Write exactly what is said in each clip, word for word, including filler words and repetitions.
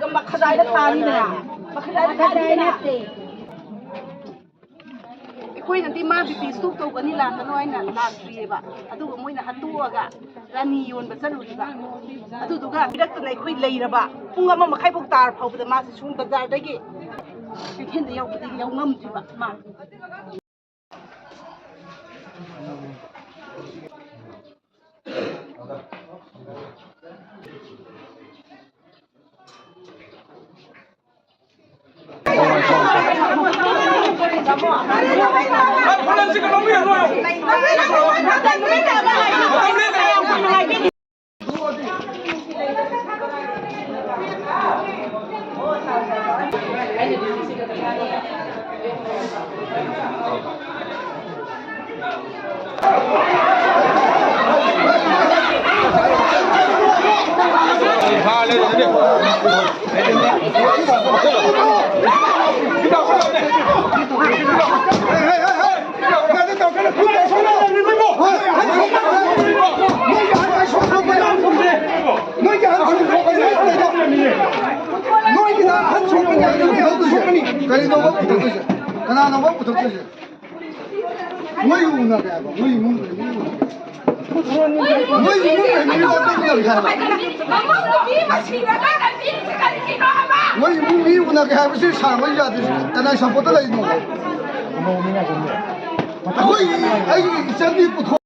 ꯃꯈꯥꯗꯥꯏꯗ ꯊꯥꯔꯤꯗꯅ, ꯃꯈꯥꯗꯥꯏꯗ ꯊꯥꯔꯤꯗꯅ꯫ ꯑꯩꯈꯣꯏꯅꯗꯤ ꯃꯥ B P stock ꯇꯧꯒꯅꯤ, ꯂꯥꯛꯀꯅꯨ ꯍꯥꯏꯅ ꯂꯥꯛꯇ꯭ꯔꯤꯑꯕ꯫ ꯑꯗꯨꯒ ꯃꯣꯏꯅ ꯍꯥꯠꯇꯣꯛꯑꯒ ꯔꯥꯅꯤ ꯌꯣꯟꯕ ꯆꯠꯂꯨꯔꯤꯕ꯫ ꯑꯗꯨꯗꯨꯒ ꯄꯤꯔꯛꯇꯅ ꯑꯩꯈꯣꯏ ꯂꯩꯔꯕ ꯄꯨꯡ ꯑꯃ ꯃꯈꯥꯏ ꯐꯥꯎ ꯇꯥꯔ ꯐꯥꯎꯕꯗ ꯃꯥꯁꯦ ꯁꯨꯝ ꯕꯖꯥꯔꯗꯒꯤ ꯀꯩꯊꯦꯜꯗ ꯌꯧꯕꯗꯒꯤ ꯌꯧ ꯉꯝꯗ꯭ꯔꯤꯕ ꯃꯥ꯫ ꯅꯣꯏꯒꯤ ꯑꯍꯟ ꯁꯣꯛꯄ ꯌꯥꯗꯦ꯫ ꯅꯣꯏꯒꯤ ꯑꯍꯟ ꯁꯣꯛꯄ ꯌꯥꯗꯦ꯫ ꯀꯔꯤꯅꯣꯕ ꯄꯨꯊꯣꯛꯇꯣꯏꯁꯦ? ꯀꯅꯥꯅꯣꯕ ꯄꯨꯊꯣꯛꯇꯣꯏꯁꯦ? ꯃꯣꯏ ꯎꯅꯒꯦ ꯍꯥꯏꯕ, ꯃꯣꯏ ꯏꯃꯨꯡ, ꯃꯣꯏ ꯏꯃꯨꯡ꯫ ꯃꯣꯏ ꯏꯃꯨꯡ ꯂꯩꯃꯤꯟꯅꯕ ꯑꯗꯨꯝ ꯂꯩ ꯍꯥꯏꯕ꯫ ꯃꯃꯧ ꯅꯨꯄꯤ ꯑꯃ ꯁꯤꯔꯒ ꯀꯟꯕꯤꯔꯤꯁꯦ ꯀꯔꯤꯒꯤꯅꯣ ꯍꯥꯏꯕ? ꯃꯣꯏ ꯏꯃꯨꯡ ꯃꯤ ꯎꯅꯒꯦ ꯍꯥꯏꯕꯁꯤ ꯁꯥꯔ ꯃꯣꯏ ꯌꯥꯗꯦ꯫ ꯀꯅꯥꯏ ꯁꯞꯄꯣꯔꯠꯇ ꯂꯩꯅꯣ? ꯑꯩꯈꯣꯏ, ꯑꯩꯒꯤ ꯏꯆꯟꯗꯤ ꯄꯨꯊꯣꯛ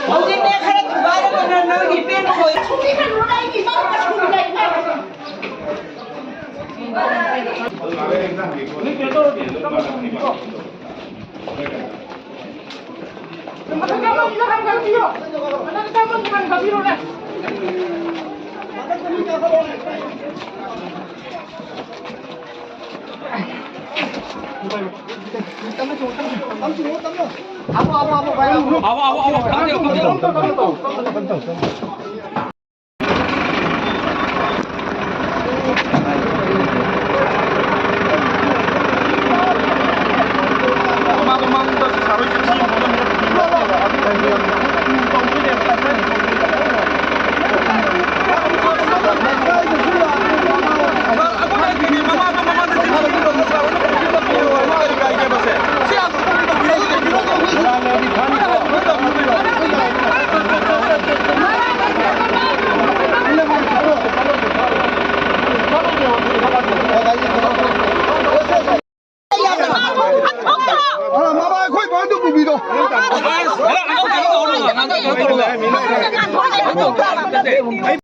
ꯍꯧꯖꯤꯛꯅꯦ ꯈꯔ ꯊꯨꯒꯥꯏꯔꯒꯅ ꯅꯣꯏꯒꯤ ꯄꯦꯟꯕ ꯑꯣꯏ꯫ ꯑꯥ, ꯃꯃꯥ, ꯑꯩꯈꯣꯏ ꯚꯥꯏꯗꯨ ꯄꯨꯕꯤꯔꯣ꯫